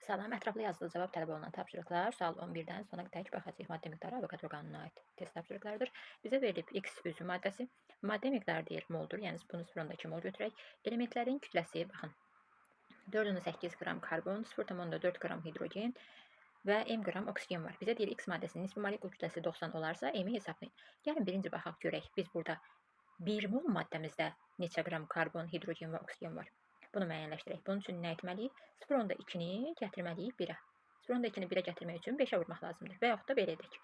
Salam, ətraflı yazılı cavab tələb olunan tapşırıqlar sual 11-dən sona tək baxacağıq. Maddə miqdarı Avogadro qanununa aid test tapşırıqlarıdır. Bizə verilib X üzvü maddəsi. Maddə miqdarı deyir moldur, yəni bunu 0,2 mol götürək. Elementlərin kütləsi, baxın, 4,8 qram karbon, 0,4 qram hidrogen və m qram oksigen var. Bizə deyir X maddəsinin nisbi molekul kütləsi 90 olarsa, m-i hesablayın. Gəlin birinci baxaq görək, biz burada 1 mol maddəmizdə neçə qram karbon, hidrogen və oksigen var. Bunu müəyyənləşdirək. Bunun üçün nə etməliyik? 0,2-ni gətirməliyik 1-ə. 0,2-ni 1-ə gətirmək üçün 5-ə vurmaq lazımdır. Və yaxud da belə edək.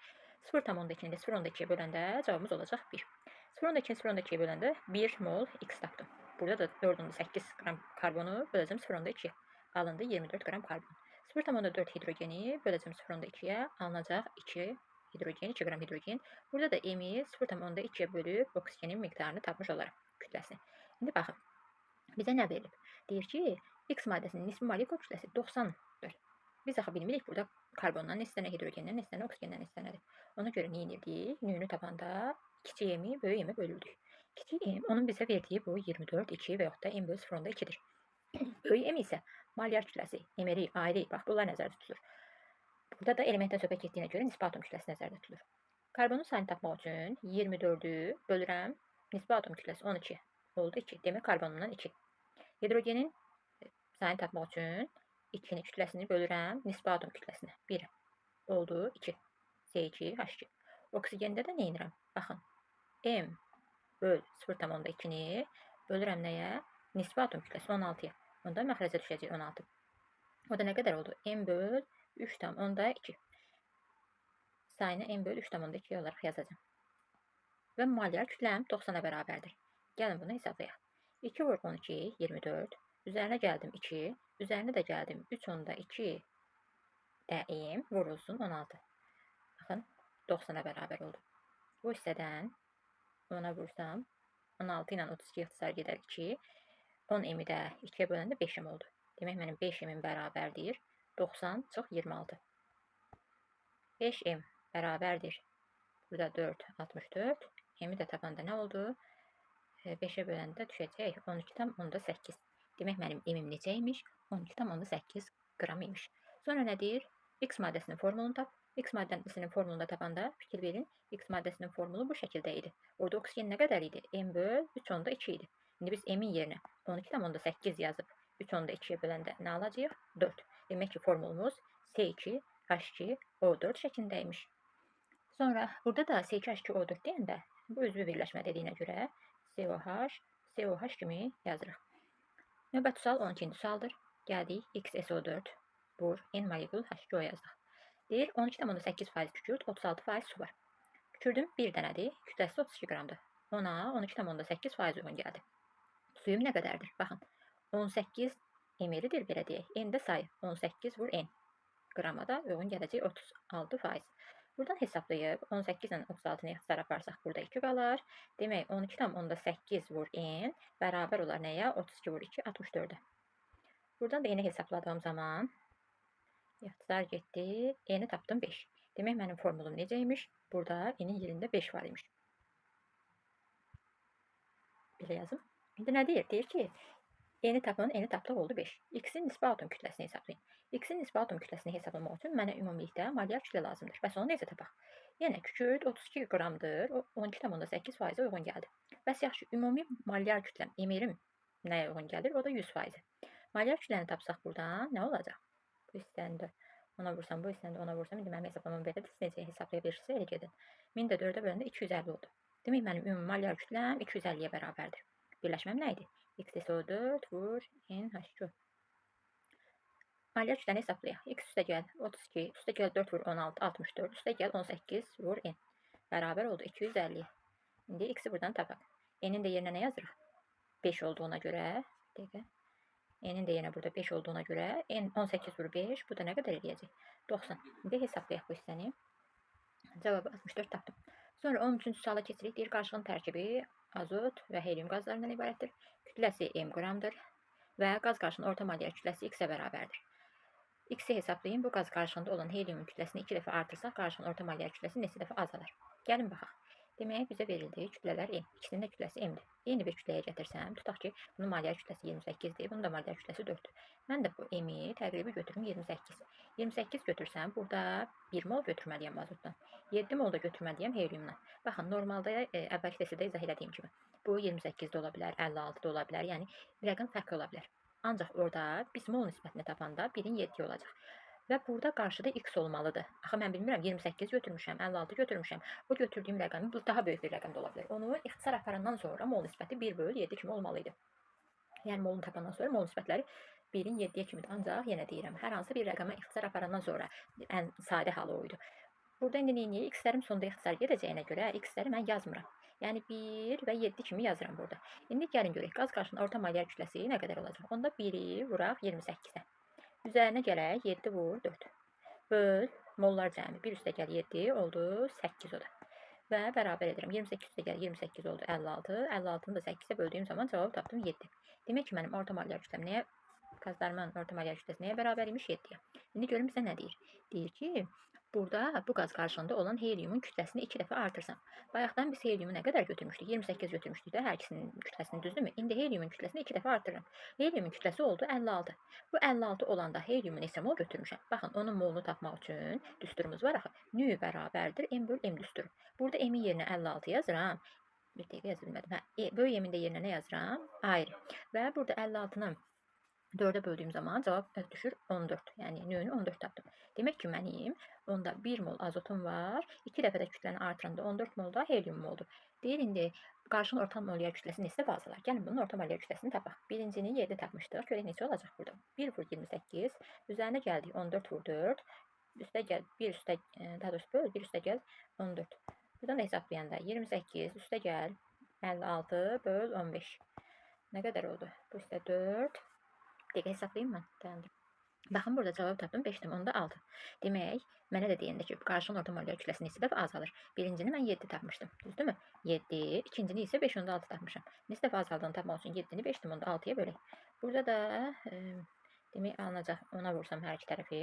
0,2-ni də 0,2-yə böləndə cavabımız olacaq 1. 0,2-ni 0,2-yə böləndə 1 mol X tapdım. Burada da 4,8 qram karbonu böləcəm 0,2-yə. Alındı 24 qram karbon. 0,4 hidrogeni böləcəm 0,2-yə. Alınacaq 2 hidrogen, 2 qram hidrogen. Burada da M-i 0,2-yə bölüb oksigenin miqdarını tapmış olaram, kütləsini. İndi baxın. Bizə nə verilib? Deyir ki, X maddəsinin nisbi molekul kütləsi 90-dır. Biz axı bilmirik burada karbondan neçə dənə, hidrogenden neçə dənə, oksigenden neçə dənədir. Ona görə nə edirdik? Nü-nü tapanda kiçik m-i böyük m-ə bölürdük. Kiçik m, onun bizə verdiyi bu 24, 2 və yaxud da m bölü 0,2-dir. Böyük m isə molyar kütləsi, MR, AR, bax bunlar nəzərdə tutulur. Burada da elementdən söhbət getdiyinə görə nisbi atom kütləsi nəzərdə tutulur. Karbonun sayını tapmaq üçün 24-ü bölürəm, nisbi atom kütləsi 12 oldu 2. Demək karbonundan 2. Hidrogenin sayını tapmaq üçün 2-ni kütləsini bölürəm nisbi atom kütləsinə. 1 oldu 2. C2, H2. Oksigendə də nə edirəm? Baxın, M böl 0,2-ni bölürəm nəyə? Nisbi atom kütləsi 16-ya. Onda məxrəcə düşəcək 16. O da nə qədər oldu? M böl 3,2. Sayını M böl 3,2 olaraq yazacağım. Və molyar kütləm 90-a bərabərdir. Gəlin bunu hesablayaq. 2 vur 12, 24. Üzərinə gəldim 2. Üzərinə də gəldim 3,2 də M vurulsun 16. Baxın, 90-a bərabər oldu. Bu hissədən 10-a vursam, 16 ilə 32 ixtisar gedər 2. 10 M-i də 2-yə böləndə 5 M oldu. Demək, mənim 5 M-im bərabərdir. 90 çıx 26. 5 M bərabərdir. Burada 4, 64. M-i də tapanda nə oldu? 5-ə böləndə düşəcək 12,8. Demək, mənim M-im neçə imiş? 12,8 qram imiş. Sonra nə deyir? X maddəsinin formulunu tap. X maddəsinin formulunu da tapanda fikir verin. X maddəsinin formulu bu şəkildə idi. Orada oksigen nə qədər idi? M böl 3,2 idi. İndi biz M-in yerinə 12,8 yazıb 3,2-yə böləndə nə alacağıq? 4. Demək ki, formulumuz C2, H2, O4 şəklində imiş. Sonra burada da C2H2O4 deyəndə bu üzvü birləşmə dediyinə görə COH, COH kimi yazırıq. Növbəti sual 12-ci sualdır. Gəldik XSO4 vur N molekul H2O yazdıq. Deyir 12,8% kükürt, 36% su var. Kükürdüm bir dənədir, kütləsi 32 qramdır. Ona 12,8% uyğun gəldi. Suyum nə qədərdir? Baxın, 18 ml-dir belə deyək. N də sayı 18 vur N qrama da uyğun gələcək 36%. Buradan hesablayıb 18 ilə 36-nı ixtisar aparsaq burada 2 qalar. Demək 12,8 vur N bərabər olar nəyə? 32 vur 2, 64-ə. Buradan da N-i hesabladığım zaman ixtisar getdi. N-i tapdım 5. Demək mənim formulum necə imiş? Burada N-in yerində 5 var imiş. Belə yazım. İndi nə deyir? Deyir ki, N-i tapın, N-i tapdıq oldu 5. X-in nisbi atom kütləsini hesablayın. X-in nisbi atom kütləsini hesablamaq üçün mənə ümumilikdə molyar kütlə lazımdır. Bəs onu necə tapaq? Yəni, kükürt 32 qramdır, o 12,8%-ə uyğun gəldi. Bəs yaxşı, ümumi molyar kütləm, MR-im nəyə uyğun gəlir? O da 100%. Molyar kütləni tapsaq buradan nə olacaq? Bu hissəni də ona vursam, bu hissəni də ona vursam, indi mənim hesablamam belədir. Siz necə hesablaya bilirsinizsə, elə gedin. 1000 də 4-ə böləndə 250 oldu. Demək, mənim ümumi molyar kütləm 250-yə bərabərdir. Birləşməm nə idi? XSO4 vur NH2. Molyar kütləni hesablayaq. X üstə gəl 32, üstə gəl 4 vur 16, 64, üstə gəl 18 vur N. Bərabər oldu 250. İndi X-i buradan tapaq. N-in də yerinə nə yazırıq? 5 olduğuna görə, dəqiqə. N-in də yerinə burada 5 olduğuna görə N 18 vur 5, bu da nə qədər eləyəcək? 90. İndi hesablayaq bu hissəni. Cavabı 64 tapdım. Sonra 13-cü suala keçirik. Deyir, qarışığın tərkibi azot və helium qazlarından ibarətdir. Kütləsi M qramdır və qaz qarışığının orta molyar kütləsi X-ə bərabərdir. X-i hesablayın. Bu qaz qarışığında olan heliumun kütləsini 2 dəfə artırsaq, qarışığın orta molyar kütləsi neçə dəfə azalar? Gəlin baxaq. Demək, bizə verildi kütlələr M. İkisinin də kütləsi M-dir. Eyni bir kütləyə gətirsəm, tutaq ki, bunun molyar kütləsi 28-dir, bunun da molyar kütləsi 4-dür. Mən də bu M-i təqribi götürüm 28. 28 götürsəm, burada 1 mol götürməliyəm azotdan. 7 mol da götürməliyəm heliumdan. Baxın, normalda əvvəlki testdə izah elədiyim kimi, bu 28 də ola bilər, 56 da ola bilər, yəni rəqəm fərqli ola bilər. Ancaq orada biz mol nisbətini tapanda 1-in 7-yi olacaq. Və burada qarşıda x olmalıdır. Axı mən bilmirəm, 28 götürmüşəm, 56 götürmüşəm. O götürdüyüm rəqəmi bu daha böyük bir rəqəm də ola bilər. Onu ixtisar aparandan sonra mol nisbəti 1 bölü 7 kimi olmalı idi. Yəni molunu tapandan sonra mol nisbətləri 1-in 7-yə kimidir. Ancaq yenə deyirəm, hər hansı bir rəqəmə ixtisar aparandan sonra ən sadə halı o idi. Burada indi nə edəyik? X-lərim sonda ixtisar gedəcəyinə görə x-ləri mən yazmıram. Yəni 1 və 7 kimi yazıram burada. İndi gəlin görək, qaz qarşısının orta molyar kütləsi nə qədər olacaq? Onda 1-i vuraq 28-ə. Üzərinə gələk 7 vur 4. Böl mollar cəmi 1 üstə gəl 7 oldu 8 o da. Və bərabər edirəm. 28 üstə gəl 28 oldu 56. 56-nı da 8-ə böldüyüm zaman cavab tapdım 7. Demək ki, mənim orta molyar kütləm nəyə? Qazlarımın orta molyar kütləsi nəyə bərabər imiş? 7-yə. İndi görün bizə nə deyir? Deyir ki, burada bu qaz qarşılığında olan heliumun kütləsini 2 dəfə artırsam. Bayaqdan biz heliumu nə qədər götürmüşdük? 28 götürmüşdük də hər ikisinin kütləsini, düzdürmü? İndi heliumun kütləsini 2 dəfə artırıram. Heliumun kütləsi oldu 56. Bu 56 olanda heliumu neçə mol götürmüşəm? Baxın, onun molunu tapmaq üçün düsturumuz var axı. Nü bərabərdir M bölü M düsturu. Burada M-in yerinə 56 yazıram. Bir dəqiqə yaza bilmədim. Hə, böyük M-in də yerinə nə yazıram? Ayrı. Və burada 56-nı 4-ə böldüyüm zaman cavab düşür 14. Yəni nü-nü 14 tapdım. Demək ki, mənim onda 1 mol azotum var. 2 dəfə də kütləni artıranda 14 mol da heliumum oldu. Deyir indi qarşının orta molyar kütləsi neçə dəfə azalar? Gəlin bunun orta molyar kütləsini tapaq. Birincini 7 tapmışdıq. Görək neçə olacaq burada. 1 vur 28. Üzərinə gəldik 14 vur 4. Üstə gəl 1 üstə, daha doğrusu böl 1 üstə gəl 14. Buradan da hesablayanda 28 üstə gəl 56 böl 15. Nə qədər oldu? Bu üstə 4. Dəqiqə hesablayayım mən. Dayandım. Baxın, burada cavab tapdım 5,6. Demək, mənə də deyəndə ki, qarşının orta molyar kütləsi neçə dəfə azalır? Birincini mən 7 tapmışdım. Düzdürmü? 7. İkincini isə 5,6 tapmışam. Neçə dəfə azaldığını tapmaq üçün 7-ni 5,6-ya bölək. Burada da demək alınacaq 10-a vursam hər iki tərəfi.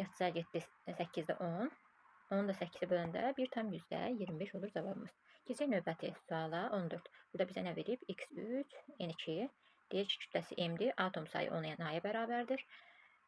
İxtisar getdi 8-də 10. 10-u da 8-ə böləndə 1,25 olur cavabımız. Keçək növbəti suala 14. Burada bizə nə verib? X3, N2. Deyir ki, kütləsi M-dir, atom sayı 10 Na-ya bərabərdir.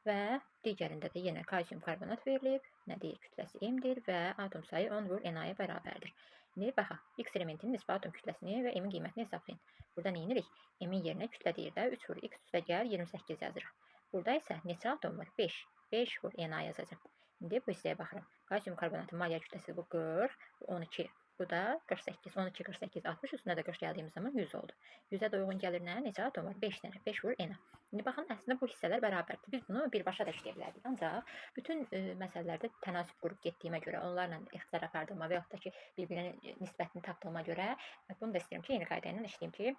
Və digərində də yenə kalsium karbonat verilib. Nə deyir? Kütləsi M-dir və atom sayı 10 vur Na-ya bərabərdir. İndi baxaq, X elementinin nisbi atom kütləsini və M-in qiymətini hesablayın. Burada nə edirik? M-in yerinə kütlə deyir də 3 vur X üstə gəl 28 yazırıq. Burada isə neçə atom var? 5. 5 vur Na yazacağam. İndi bu hissəyə baxıram. Kalsium karbonatın molyar kütləsi bu 40, bu 12. Bu da 48, 12, 48, 60 üstünə də 40 gəldiyimiz zaman 100 oldu. 100-ə də uyğun gəlir nə? Neçə atom var? 5 dənə. 5 vur Na. İndi baxın, əslində bu hissələr bərabərdir. Biz bunu birbaşa da işləyə bilərdik. Ancaq bütün məsələlərdə tənasüb qurub getdiyimə görə, onlarla ixtisar apardığıma və yaxud da ki, bir-birinin nisbətini tapdığıma görə bunu da istəyirəm ki, eyni qayda ilə işləyim ki,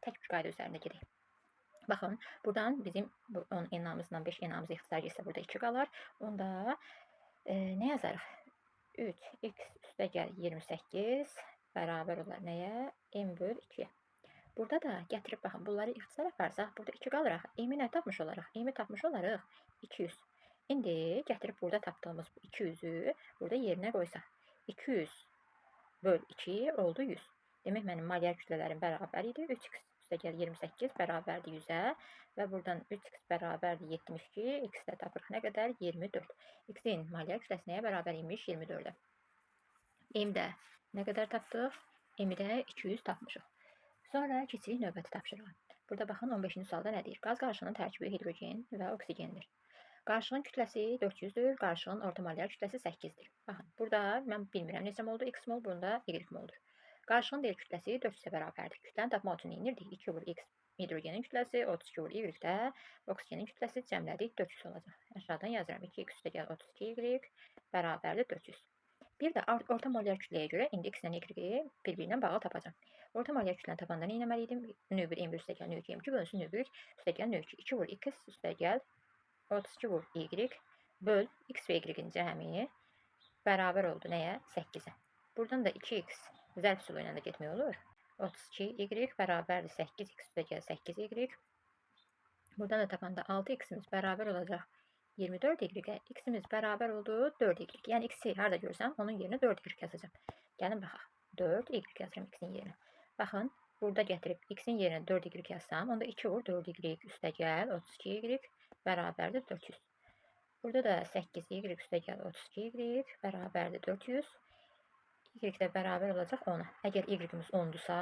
tək bir qayda üzərində gedək. Baxın, buradan bizim 10 Na-mızla 5 Na-mız ixtisar getsə burada 2 qalar. Onda nə yazarıq? 3x üstə gəl 28 bərabər olar nəyə? M böl 2-yə. Burada da gətirib baxın, bunları ixtisar aparsaq, burada 2 qalır axı. M-i nə tapmış olaraq? M-i tapmış olarıq 200. İndi gətirib burada tapdığımız bu 200-ü burada yerinə qoysaq. 200 böl 2 oldu 100. Demək, mənim molyar kütlələrim bərabər idi. 3x üstə gəl 28 bərabərdir 100-ə və buradan 3x bərabərdir 72, x də tapırıq nə qədər? 24. X-in molyar kütləsi nəyə bərabər imiş? 24-ə. M-də nə qədər tapdıq? M-i də 200 tapmışıq. Sonra keçirik növbəti tapşırığa. Burada baxın 15-ci sualda nə deyir? Qaz qarışığının tərkibi hidrogen və oksigendir. Qarışığın kütləsi 400-dür, qarışığın orta molyar kütləsi 8-dir. Baxın, burada mən bilmirəm neçə moldur, X mol, bunda Y moldur. Qarışığın deyil kütləsi 400-ə bərabərdir. Kütləni tapmaq üçün nə edirdik? 2 vur X hidrogenin kütləsi, 32 vur Y də oksigenin kütləsi cəmlədik 400 olacaq. Aşağıdan yazıram 2x üstə gəl 32Y bərabərdir 400. Bir də orta molyar kütləyə görə indi X ilə Y-i bir-birinə bağlı tapacağam. Orta molyar kütləni tapanda nə etməli idim? Nü1 M1 üstə gəl nü2 M2 bölünsün nü1 üstə gəl nü2. 2 vur X üstə gəl 32 vur Y böl X və Y-in cəmi bərabər oldu nəyə? 8-ə. Buradan da 2x zərb üsulu ilə də getmək olur. 32y bərabərdir 8x üstə gəl 8y. Buradan da tapanda 6x-imiz bərabər olacaq 24y-ə. X-imiz bərabər oldu 4y. Yəni x-i harada görsəm onun yerinə 4y yazacağam. Gəlin baxaq. 4y yazıram x-in yerinə. Baxın, Burada gətirib x-in yerinə 4y yazsam, onda 2 vur 4y üstəgəl 32y bərabərdir 400. Burada da 8y üstəgəl 32y bərabərdir 400. Y də bərabər olacaq 10-a. Əgər y-imiz 10-dursa,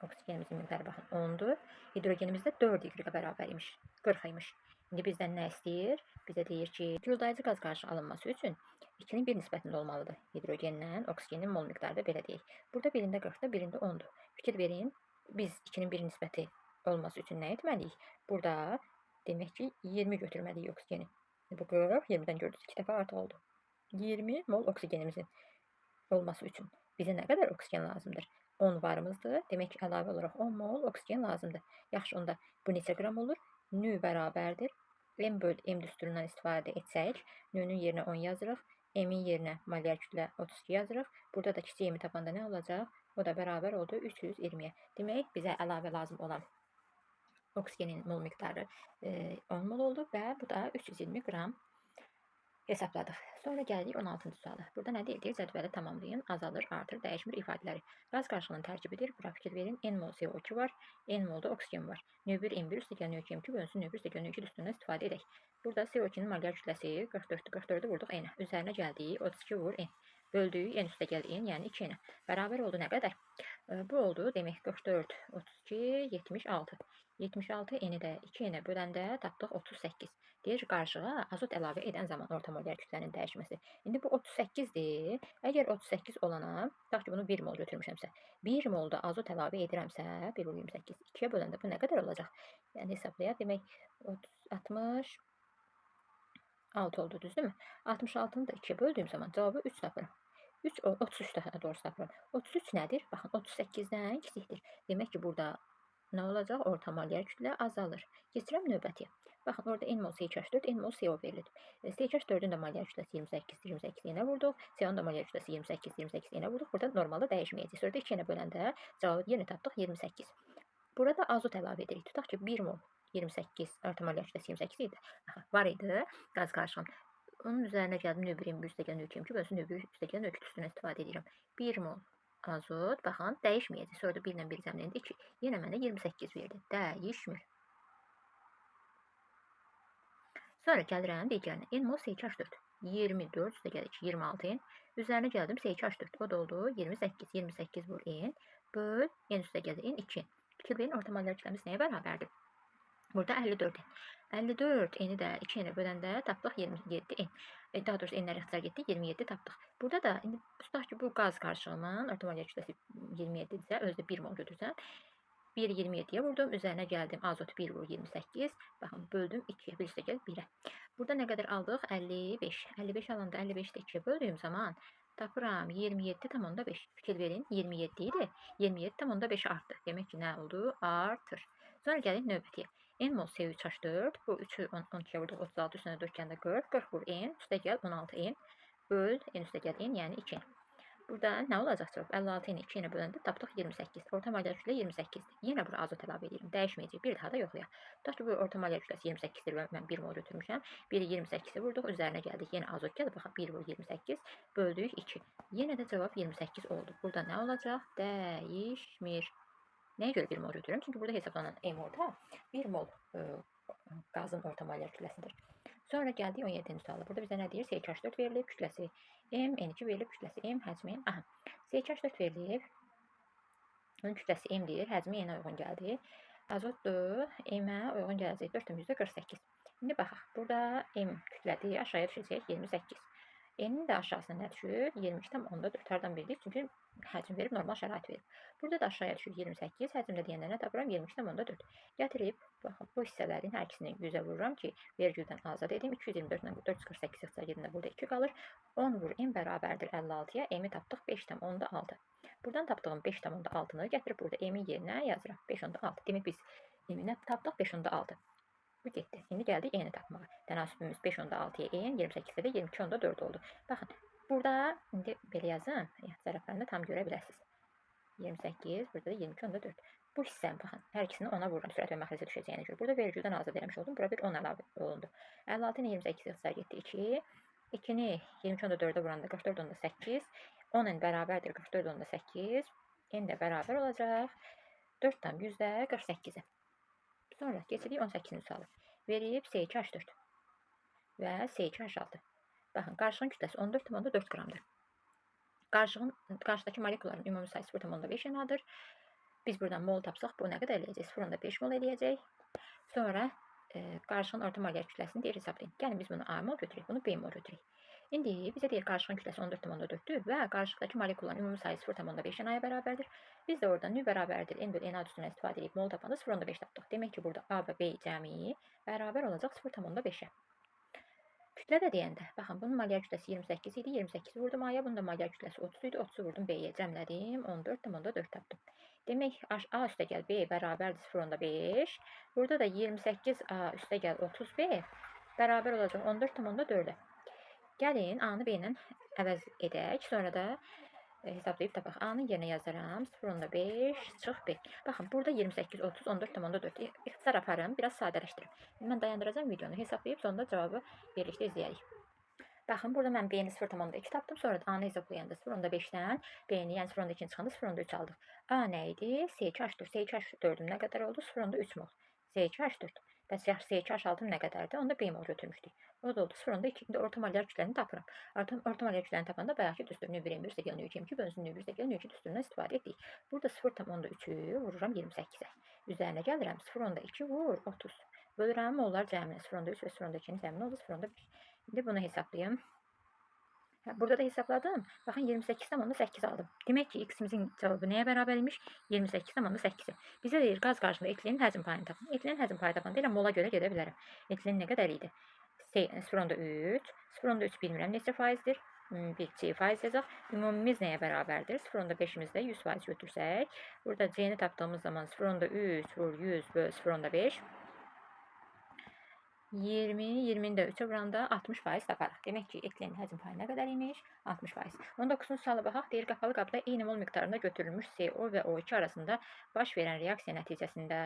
oksigenimizin miqdarı baxın 10-dur. Hidrogenimiz də 4y-ə bərabər imiş, 40 imiş. İndi bizdən nə istəyir? Bizə deyir ki, guruldayıcı qaz qarışığı alınması üçün 2-nin 1 nisbətində olmalıdır. Hidrogenlə oksigenin mol miqdarı da belə deyək. Burada birində 40-dır, birində 10-dur. Fikir verin, biz 2-nin 1 nisbəti olması üçün nə etməliyik? Burada demək ki, 20 götürməliyik oksigeni. Bu 40, 20-dən gördünüz, 2 dəfə artıq oldu. 20 mol oksigenimizin olması üçün bizə nə qədər oksigen lazımdır? 10 varımızdır. Demək ki, əlavə olaraq 10 mol oksigen lazımdır. Yaxşı, onda bu neçə qram olur? Nü bərabərdir. M böl M düsturundan istifadə etsək, nü-nün yerinə 10 yazırıq. M-in yerinə molyar kütlə 32 yazırıq. Burada da kiçik M-i tapanda nə olacaq? O da bərabər oldu 320-yə. Demək, bizə əlavə lazım olan oksigenin mol miqdarı 10 mol oldu və bu da 320 qram hesabladıq. Sonra gəldik 16-cı suala. Burada nə deyir? Cədvəli tamamlayın. Azalır, artır, dəyişmir ifadələri. Qaz qarışığının tərkibidir. Bura fikir verin. N mol CO2 var, N molda oksigen var. Nö1 M1 üstəgəl nö2 M2 bölünsün nö1 üstəgəl nö2 düsturundan istifadə edək. Burada CO2-nin molyar kütləsi 44-dür. 44-ü vurduq N-ə. Üzərinə gəldik 32 vur N. Böldüyü N üstəgəl N, yəni 2 N. Bərabər oldu nə qədər? Bu oldu demək 44, 32, 76. 76 N-i də 2 N-ə böləndə tapdıq 38. Deyir qarışığa azot əlavə edən zaman orta molyar kütlənin dəyişməsi. İndi bu 38-dir. Əgər 38 olana, tutaq ki, bunu 1 mol götürmüşəmsə, 1 molda azot əlavə edirəmsə, 1 vur 28, 2-yə böləndə bu nə qədər olacaq? Yəni hesablayaq, demək 66 oldu, düzdürmü? 66-nı da 2-yə böldüyüm zaman cavabı 3 tapıram. 3, 33 daha doğrusu tapıram. 33 nədir? Baxın, 38-dən kiçikdir. Demək ki, burada nə olacaq? Orta molyar kütlə azalır. Keçirəm növbətiyə. Baxın, orada N mol C2H4, N mol CO verilir. C2H4-ün də molyar kütləsi 28, 28 N-ə vurduq. CO-nun da molyar kütləsi 28, 28 N-ə vurduq. Burada normalda dəyişməyəcək. Sonra da 2 N-ə böləndə cavabı yenə tapdıq 28. Burada azot əlavə edirik. Tutaq ki, 1 mol 28, orta molyar kütləsi 28 idi. Aha, var idi qaz qarışığım. Onun üzərinə gəldim nö1 M1 üstəgəl nö2 M2 bölünsün nö1 üstəgəl nö2 üstünə istifadə edirəm. 1 mol azot, baxın, dəyişməyəcək. Sonra da 1 ilə 1 cəmləndi 2. Yenə mənə 28 verdi. Dəyişmir. Sonra gəlirəm digərinə. N mol C2H4. 24 üstəgəl 2, 26 N. Üzərinə gəldim C2H4. O da oldu 28. 28 vur N. Böl N üstəgəl N 2. Fikir verin, orta molyar kütləmiz nəyə bərabərdir? Burada 54 N. 54 N-i də 2 N-ə böləndə tapdıq 27 N. Daha doğrusu N-lər ixtisar getdi, 27 tapdıq. Burada da indi tutaq ki, bu qaz qarışığının orta molyar kütləsi 27-dirsə, özü də 1 mol götürsən. 1 27-yə vurdum, üzərinə gəldim azot 1 vur 28. Baxın, böldüm 2-yə, 1 üstəgəl 1-ə. Burada nə qədər aldıq? 55. 55 alanda 55-i də 2-yə böldüyüm zaman tapıram 27,5. Fikir verin, 27 idi. 27,5 artdı. Demək ki, nə oldu? Artır. Sonra gəlin növbətiyə. N mol C3H4, bu 3-ü 12-yə vurduq, 36 üstünə 4 gələndə 40, 40 vur N, üstəgəl 16 N, böl N üstəgəl N, yəni 2 N. Burada nə olacaq cavab? 56 N-i 2 N-ə böləndə tapdıq 28. Orta molyar kütlə 28-dir. Yenə bura azot əlavə edirəm. Dəyişməyəcək. Bir daha da yoxlayaq. Tutaq ki, bu orta molyar kütləsi 28-dir və mən 1 mol götürmüşəm. 1-i 28-i vurduq, üzərinə gəldik. Yenə azot gəldi. Baxın, 1 vur 28, böldük 2. Yenə də cavab 28 oldu. Burada nə olacaq? Dəyişmir. Nəyə görə 1 mol götürürəm? Çünki burada hesablanan M orta 1 mol qazın orta molyar kütləsidir. Sonra gəldik 17-ci suala. Burada bizə nə deyir? C2H4 verilib, kütləsi M, N2 verilib, kütləsi M, həcmi. Aha. C2H4 verilib. Onun kütləsi M deyir, həcmi N-ə uyğun gəldi. Azotdur, M-ə uyğun gələcək 4,48. İndi baxaq. Burada M kütlədir, aşağıya düşəcək 28. N-in də aşağısına nə düşür? 22,4. Hardan bildik? Çünki həcm verib, normal şərait verib. Burada da aşağıya düşür 28. Həcmdə deyəndə nə tapıram? 22,4. Gətirib, baxın, bu hissələrin hər ikisini 100-ə vururam ki, vergüldən azad edim. 224 ilə 448 ixtisar gedəndə burada 2 qalır. 10 vur M bərabərdir 56-ya. M-i tapdıq 5,6. Buradan tapdığım 5,6-nı gətirib burada M-in yerinə yazıram. 5,6. Demək biz M-i nə tapdıq? 5,6. Bu getdi. İndi gəldik N-i tapmağa. Tənasübümüz 5,6-ya N, 28-də də 22,4 oldu. Baxın, burada indi belə yazın, tərəflərində tam görə biləsiniz. 28, burada da 22,4. Bu hissəni baxın, hər ikisini 10-a vururam, sürət və məxrəcə düşəcəyinə görə. Burada vergüldən azad eləmiş oldum. Bura bir 10 əlavə olundu. 56 ilə 28 ixtisar getdi 2. 2-ni 22,4-ə vuranda 44,8. 10 n bərabərdir 44,8. N də bərabər olacaq 4,48-ə. Sonra keçirik 18-ci sualı. Verib C2H4 və C2H6. Baxın, qarışığın kütləsi 14,4 qramdır. Qarışığın qarşıdakı molekulların ümumi sayı 0,5 NA-dır. Biz buradan mol tapsaq, bu nə qədər eləyəcək? 0,5 mol eləyəcək. Sonra qarışığın orta molyar kütləsini deyir hesablayın. Gəlin biz bunu A mol götürək, bunu B mol götürək. İndi bizə deyir qarışığın kütləsi 14,4-dür və qarışıqdakı molekulların ümumi sayı 0,5 NA-ya bərabərdir. Biz də oradan nü bərabərdir N bölü NA düsturundan istifadə edib mol tapanda 0,5 tapdıq. Demək ki, burada A və B cəmi bərabər olacaq 0,5-ə. Kütlə də deyəndə, baxın, bunun molyar kütləsi 28 idi, 28 vurdum A-ya, bunun da molyar kütləsi 30 idi, 30 vurdum B-yə, cəmlədim, 14,4 tapdım. Demək, A üstəgəl B bərabərdir 0,5. Burada da 28A üstəgəl 30B bərabər olacaq 14,4-ə. Gəlin, A-nı B ilə əvəz edək, sonra da hesablayıb tapaq. A-nın yerinə yazaram 0,5 çıx B. Baxın, burada 28, 30, 14,4. İxtisar aparım, biraz sadələşdirim. Mən dayandıracağım videonu, hesablayıb sonda cavabı birlikdə izləyərik. Baxın, burada mən B-ni 0,2 tapdım. Sonra da A-nı hesablayanda 0,5-dən B-ni, yəni 0,2-ni çıxanda 0,3 aldıq. A nə idi? C2H4. C2H4-üm nə qədər oldu? 0,3 mol. C2H4. Bəs C2H6-m nə qədərdir? Onda B mol götürmüşdük. O da oldu 0,2. İndi orta molyar kütləni tapıram. Orta molyar kütləni tapanda bayaqki düstur nü 1 M1 üstəgəl nü 2 M2 bölünsün nü 1 üstəgəl nü 2 düsturundan istifadə etdik. Burada 0,3-ü vururam 28-ə. Üzərinə gəlirəm 0,2 vur 30. Bölürəm mollar cəminə 0,3 və 0,2-nin cəminə oldu 0,5. İndi bunu hesablayım. Burada da hesapladım. Baxın 28,8 aldım. Demək ki, x-imizin cavabı nəyə bərabər imiş? 28,8-ə. Bizə deyir, qaz qarşısında etilenin həzm payını tapın. Etilenin həzm payı tapanda elə mola görə gedə bilərəm. Etilen nə qədər idi? 0,3. 0,3 bilmirəm neçə faizdir? Bir C faiz yazaq. Ümumimiz nəyə bərabərdir? 0,5-imizdə 100% götürsək. Burada C-ni tapdığımız zaman 0,3 vur 100 böl 0,5. 20, 20-ni də 3-ə vuranda 60% taparıq. Demək ki, etilenin həzm payı nə qədər imiş? 60%. 19-cu suala baxaq. Deyir, qapalı qabda eyni mol miqdarında götürülmüş CO və O2 arasında baş verən reaksiya nəticəsində,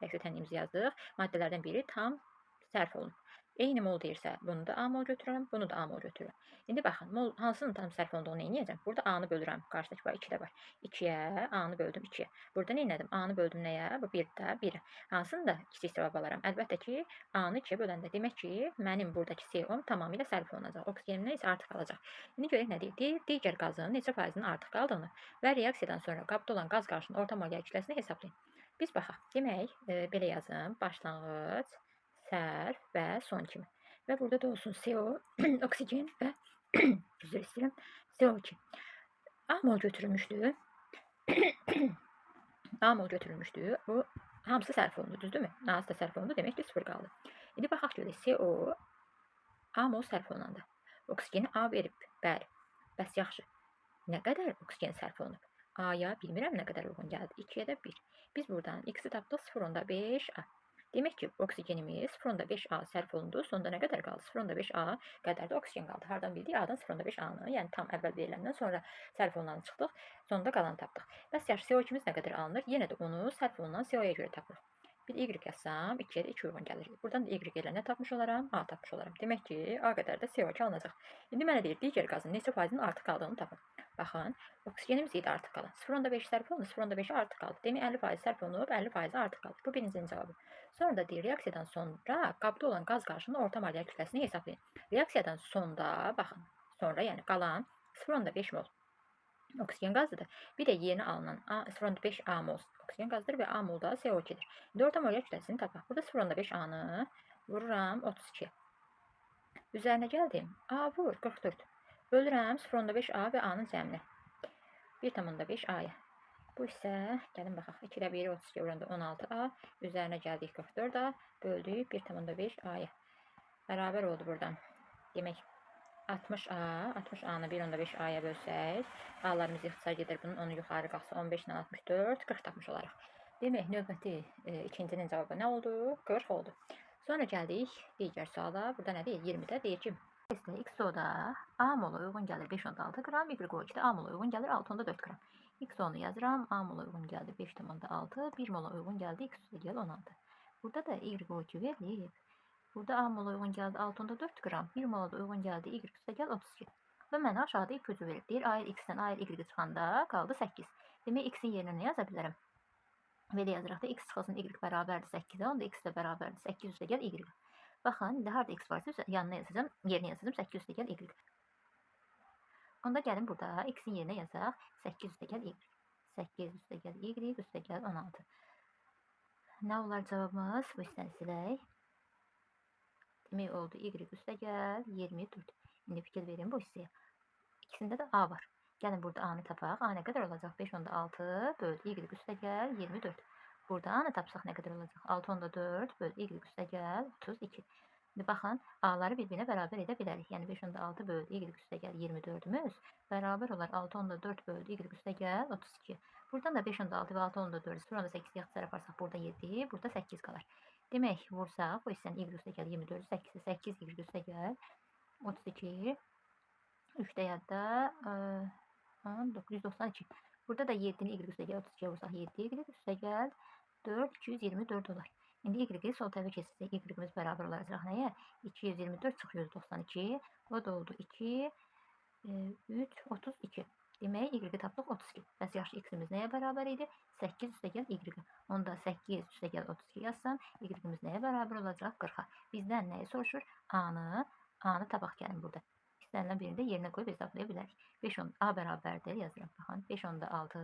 reaksiya tənliyimizi yazdıq, maddələrdən biri tam sərf olunub. Eyni mol deyirsə, bunu da A mol götürürəm, bunu da A mol götürürəm. İndi baxın, mol hansının tam sərf olunduğunu neynəyəcəm? Burada A-nı bölürəm. Qarşıdakı var, 2 də var. 2-yə, A-nı böldüm 2-yə. Burada neynədim? A-nı böldüm nəyə? Bu 1 də 1-ə. Hansını da kiçik cavab alaram? Əlbəttə ki, A-nı 2-yə böləndə. Demək ki, mənim buradakı CO-m tamamilə sərf olunacaq. Oksigenimdən isə artıq qalacaq. İndi görək nə deyir? Deyir, digər qazın neçə faizinin artıq qaldığını və reaksiyadan sonra qabda olan qaz qarşısının orta molyar kütləsini hesablayın. Biz baxaq. Demək, belə yazım. Başlanğıc, sərf və son kimi. Və burada da olsun CO, oksigen və üzr istəyirəm, CO2. A mol götürülmüşdü. A mol götürülmüşdü. Bu hamısı sərf olundu, düzdürmü? A-sı da sərf olundu, demək ki, 0 qaldı. İndi baxaq görək, CO A mol sərf olunanda oksigeni A verib. Bəli. Bəs yaxşı. Nə qədər oksigen sərf olunub? A-ya bilmirəm nə qədər uyğun gəldi. 2-yə də 1. Biz buradan X-i tapdıq 0,5 A. Demək ki, oksigenimiz 0,5 A sərf olundu. Sonda nə qədər qaldı? 0,5 A qədər də oksigen qaldı. Hardan bildik? A-dan 0,5 A-nı, yəni tam əvvəl veriləndən sonra sərf olunanı çıxdıq. Sonda qalanı tapdıq. Bəs yaxşı, CO2-miz nə qədər alınır? Yenə də onu sərf olunan CO-ya görə tapırıq. Bir Y yazsam, 2-yə də 2 uyğun gəlir. Buradan da Y ilə nə tapmış olaram? A tapmış olaram. Demək ki, A qədər də CO2 alınacaq. İndi mənə deyir, digər qazın neçə faizinin artıq qaldığını tapın. Baxın, oksigenimiz idi artıq qalan. 0,5 sərf olundu, 0,5 artıq qaldı. Demək, 50% sərf olunub, 50% artıq qaldı. Bu birincinin cavabı. Sonra da deyir, reaksiyadan sonra qabda olan qaz qarşısının orta molyar kütləsini hesablayın. Reaksiyadan sonda, baxın, sonra yəni qalan 0,5 mol oksigen qazıdır. Bir də yeni alınan 0,5 A mol oksigen qazıdır və A mol da CO2-dir. İndi orta molyar kütləsini tapaq. Burada 0,5 A-nı vururam 32. Üzərinə gəldim. A vur 44. Bölürəm 0,5 A və A-nın cəminə. 1,5 A-ya. Bu isə, gəlin baxaq, 2 ilə 1-i 32 vuranda 16A. Üzərinə gəldik 44A. Böldük 1,5 A-ya. Bərabər oldu buradan. Demək, 60A, 60A-nı 1,5 A-ya bölsək, A-larımız ixtisar gedir. Bunun 10-u yuxarı qalxsa 15 ilə 64, 40 tapmış olaraq. Demək, növbəti ikincinin cavabı nə oldu? 40 oldu. Sonra gəldik digər suala. Burada nə deyir? 20-də deyir ki, XO-da A mola uyğun gəlir 5,6 qram, YO2-də A mola uyğun gəlir 6,4 qram. XO-nu yazıram, A mola uyğun gəldi 5,6, 1 mola uyğun gəldi X gəl 16. Burada da YO2 verilib. Burada A mola uyğun gəldi 6,4 qram, 1 mola da uyğun gəldi Y gəl 32. Və mənə aşağıda ipucu verib. Deyir, A X-dən A Y çıxanda qaldı 8. Demək, x-in yerinə nə yaza bilərəm? Belə yazırıq da, x çıxılsın y bərabərdir 8-ə, onda x də bərabərdir 8 üstəgəl y. Baxın, indi harada x varsa yanına yazacağım, yerinə yazacağım 8 üstəgəl y. Onda gəlin burada x-in yerinə yazaq 8 üstəgəl y. 8 üstəgəl y üstəgəl 16. Nə olar cavabımız? Bu hissəni silək. Demək oldu y üstəgəl 24. İndi fikir verin bu hissəyə. İkisində də a var. Gəlin burada a-nı tapaq. A nə qədər olacaq? 5,6 böl y üstəgəl 24. Burada a-nı tapsaq nə qədər olacaq? 6,4 böl y üstəgəl 32. İndi baxın, a-ları bir-birinə bərabər edə bilərik. Yəni 5,6 böl y üstəgəl 24-ümüz bərabər olar 6,4 böl y üstəgəl 32. Buradan da 5,6 və 6,4 0,8 ixtisar aparsaq burada 7, burada 8 qalar. Demək, vursaq bu hissəni y üstəgəl 24, 8, 8 y üstəgəl 32, 3 də yadda 992. Burada da 7-ni y üstəgəl 32-yə vursaq 7 y üstəgəl 4, 224 olar. İndi y-i sol tərəfə keçirsək y-imiz bərabər olacaq nəyə? 224 çıx 192. O da oldu 2, 3, 32. Demək, y-i tapdıq 32. Bəs yaxşı x-imiz nəyə bərabər idi? 8 üstəgəl y. Onda 8 üstəgəl 32 yazsam, y-imiz nəyə bərabər olacaq? 40-a. Bizdən nəyi soruşur? A-nı. A-nı tapaq gəlin burada. İstənilən birini də yerinə qoyub hesablaya bilərik. 5, 10, A bərabərdir yazıram. Baxın, 5,6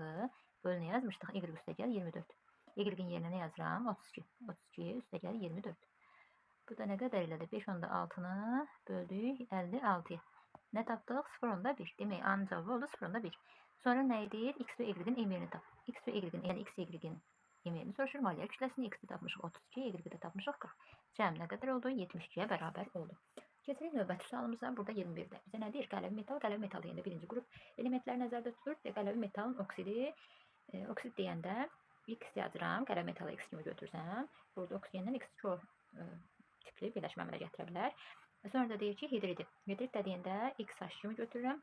böl nə yazmışdıq? Y üstəgəl 24. Y-in yerinə nə yazıram? 32. 32 üstəgəl 24. Bu da nə qədər elədi? 5,6-nı böldük 56-ya. Nə tapdıq? 0,1. Demək, A-nın cavabı oldu 0,1. Sonra nə edir? X və Y-in emirini tap. X və Y-in, yəni X, Y-in emirini soruşur. Maliyyə kütləsini X-i tapmışıq 32, Y-i də tapmışıq 40. Cəm nə qədər oldu? 72-yə bərabər oldu. Keçirik növbəti sualımıza. Burada 21-də. Bizə nə deyir? Qələvi metal. Qələvi metal deyəndə birinci qrup elementlər nəzərdə tutulur. Qələvi metalın oksidi. Oksid deyəndə X yazıram. Qələvi metalı X kimi götürsəm. Burada oksigendən X2O tipli birləşmə əmələ gətirə bilər. Sonra da deyir ki, hidridi. Hidrid də deyəndə XH kimi götürürəm.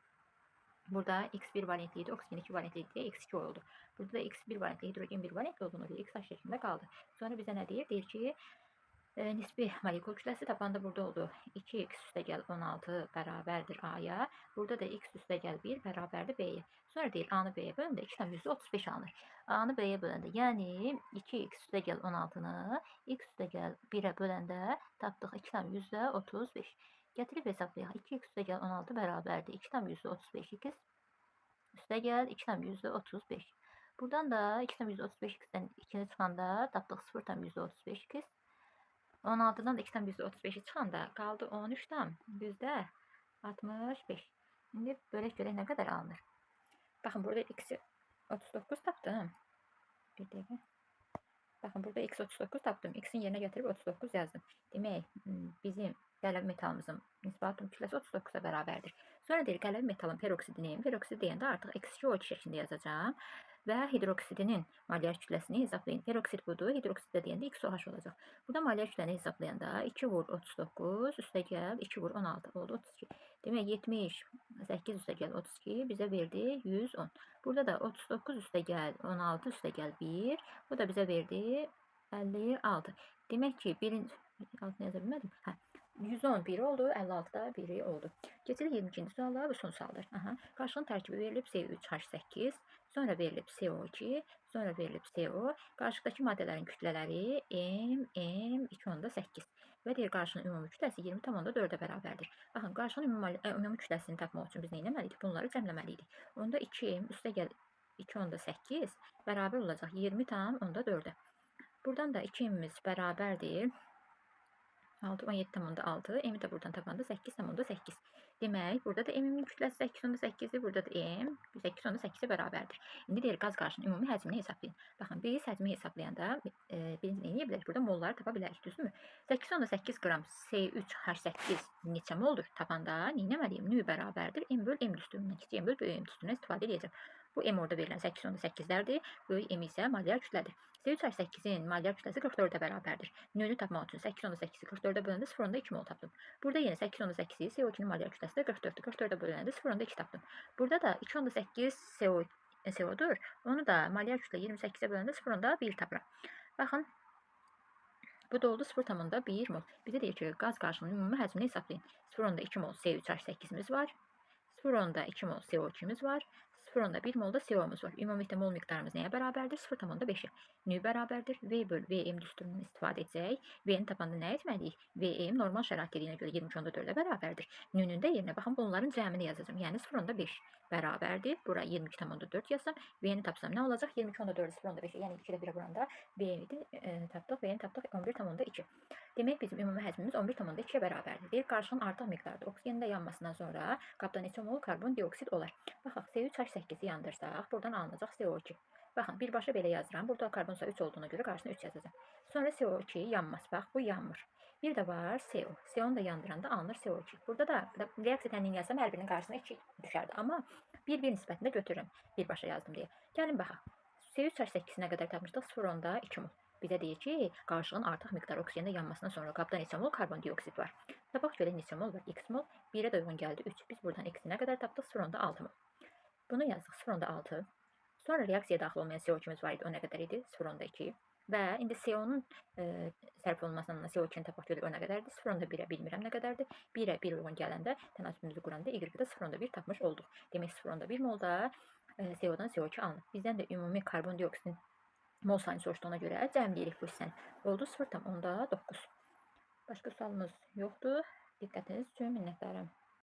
Burada X1 valentli idi, oksigen 2 valentli idi deyə X2 oldu. Burada da X1 valentli, hidrogen 1 valentli olduğunu görə XH şəklində qaldı. Sonra bizə nə deyir? Deyir ki, nisbi molekul kütləsi tapanda burada oldu. 2x üstəgəl 16 bərabərdir A-ya. Burada da x üstəgəl 1 bərabərdir B-yə. Sonra deyir A-nı B-yə böləndə 2,35 alınır. A-nı B-yə böləndə, yəni 2x üstəgəl 16-nı x üstəgəl 1-ə böləndə tapdıq 2,35. Gətirib hesablayaq. 2x üstəgəl 16 bərabərdir 2,35 x üstəgəl 2,35. Buradan da 2,35 x-dən 2-ni çıxanda tapdıq 0,35 x. 16-dan da 2,35-i çıxanda qaldı 13,65. İndi bölək görək nə qədər alınır. Baxın, burada x-i 39 tapdım. Bir dəqiqə. Baxın, burada x 39 tapdım. X-in yerinə gətirib 39 yazdım. Demək, bizim qələvi metalımızın nisbi atom kütləsi 39-a bərabərdir. Sonra deyir, qələvi metalın peroksidini, peroksid deyəndə artıq X2O2 şəklində yazacağam və hidroksidinin molyar kütləsini hesablayın. Peroksid budur, hidroksid də deyəndə XOH olacaq. Burada molyar kütləni hesablayanda 2 vur 39 üstəgəl 2 vur 16 oldu 32. Demək 78 üstəgəl 32 bizə verdi 110. Burada da 39 üstəgəl 16 üstəgəl 1, bu da bizə verdi 56. Demək ki, birinci altını yaza bilmədim. Hə. 111 oldu, 56-da 1-i oldu. Keçirik 22-ci suala, bu son sualdır. Aha. Qarşılığın tərkibi verilib C3H8, sonra verilib CO2, sonra verilib CO. Qarşılıqdakı maddələrin kütlələri M, M, 2,8 və deyir qarşılığın ümumi kütləsi 20,4-ə bərabərdir. Baxın, qarşılığın ümumi kütləsini tapmaq üçün biz nə etməliydik? Bunları cəmləməliydik. Onda 2M üstəgəl 2,8 bərabər olacaq 20,4-ə. Buradan da 2M'imiz bərabərdir 6, 17,6. M-i də buradan tapanda 8,8. Demək, burada da M-in kütləsi 8,8-dir. Burada da M 8,8-ə bərabərdir. İndi deyir, qaz qarşının ümumi həcmini hesablayın. Baxın, biz həcmi hesablayanda birinci nə edə bilərik? Burada molları tapa bilərik, düzdürmü? 8,8 qram C3H8 neçə moldur? Tapanda nə etməliyim? Nü bərabərdir. M böl M düstüründən, kiçik M böl böyük M düstüründən istifadə edəcəm. Bu M orada verilən 8,8-lərdir. Böyük M isə molyar kütlədir. C3H8-in molyar kütləsi 44-ə bərabərdir. Nü-nü tapmaq üçün 8,8-i 44-ə böləndə 0,2 mol tapdım. Burada yenə 8,8-i CO2-nin molyar kütləsi də 44-dür. 44-ə böləndə 0,2 tapdım. Burada da 2,8 CO-dur. Onu da molyar kütlə 28-ə böləndə 0,1 tapıram. Baxın, bu da oldu 0,1 mol. Bizə deyir ki, qaz qarşılığının ümumi həcmini hesablayın. 0,2 mol C3H8-imiz var. 0,2 mol CO2-miz var. 0,1 molda CO-muz var. Ümumilikdə mol miqdarımız nəyə bərabərdir? 0,5-ə. Nü bərabərdir. V böl VM düsturundan istifadə etsək, V-ni tapanda nə etməliyik? VM normal şərait dediyinə görə 22,4-ə bərabərdir. Nü-nün də yerinə baxın, bunların cəmini yazacağam. Yəni 0,5 bərabərdir. Bura 22,4 yazsam, V-ni tapsam nə olacaq? 22,4-ü 0,5-ə, yəni 2 ilə 1-ə vuranda V-ni tapdıq, V-ni tapdıq 11,2. Demək bizim ümumi həcmimiz 11,2-yə bərabərdir. Deyir, qarışığın artıq miqdarda oksigenin də yanmasından sonra qabda neçə mol karbon dioksid olar? Baxaq, C3H8-i yandırsaq, buradan alınacaq CO2. Baxın, birbaşa belə yazıram. Burada karbon sayı 3 olduğuna görə qarşısına 3 yazacağam. Sonra CO2 yanmaz. Bax, bu yanmır. Bir də var CO. CO-nu da yandıranda alınır CO2. Burada da reaksiya tənliyini yazsam hər birinin qarşısına 2 düşərdi. Amma 1-1 nisbətində götürürəm. Birbaşa yazdım deyə. Gəlin baxaq. C3H8-i nə qədər tapmışdıq? 0,2 mol. Bizə deyir ki, qarışığın artıq miqdarı oksigendə yanmasından sonra qabda neçə mol karbondioksid var? Tapaq görək neçə mol var? X mol. 1-ə də uyğun gəldi 3. Biz buradan X-i nə qədər tapdıq? 0,6 mol. Bunu yazdıq 0,6. Sonra reaksiyaya daxil olmayan CO2-miz var idi. O nə qədər idi? 0,2. Və indi CO-nun sərf olunmasından CO2-ni tapaq görək o nə qədərdir? 0,1-ə bilmirəm nə qədərdir. 1-ə 1 uyğun gələndə tənasübümüzü quranda Y-də 0,1 tapmış olduq. Demək 0,1 molda CO-dan CO2 alınır. Bizdən də ümumi karbondioksidin mol sayını soruşduğuna görə cəmləyirik bu hissəni. Oldu 0,9. Başqa sualımız yoxdur. Diqqətiniz üçün minnətdaram.